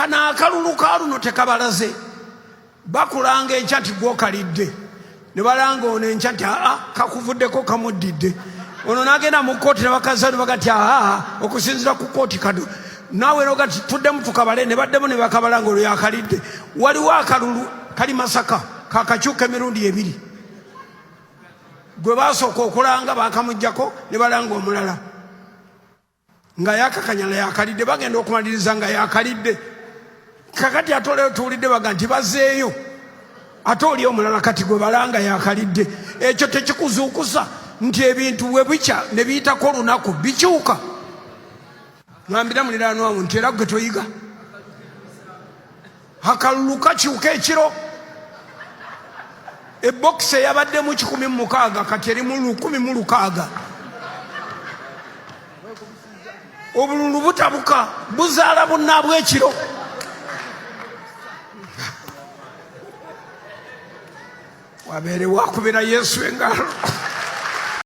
Kano akalulu ka luno tekabalaze. Bakulanga enkya nti gwokalidde, ne balanga ono enkya nti aa kakuvuddeko kamuddidde. Ono n'agenda mu kkooti ne bakaza ne baga nti aa okusinziira ku kkooti kano naawe noga nti tuddemu tukabale, ne baddemu ne bakabala nga olwo yakalidde. Waliwo akalulu kali Masaka kakakyuka emirundi ebiri, gwe basooka okulanga bakamugyako ne balanga omulala nga yakakanyala yakalidde, bagenda okumaliriza nga yakalidde. Kakati ate oleo tuwulidde baga nti bazeeyo ate oli omulala kati gwe balanga yakalidde. Ekyo tekikuzuukusa nti ebintu bwe bikya ne biyitako olunaku bikyuka? Ngambira muliraanwa wo nti era gwe toyiga. Akalulu kakyuka ekiro. Ebokisi eyabaddemu 160 kati erimu 1,060. Obululu butabuka, buzaala bunnaabwe ekiro. Wabeere wakubira Yesu engalo.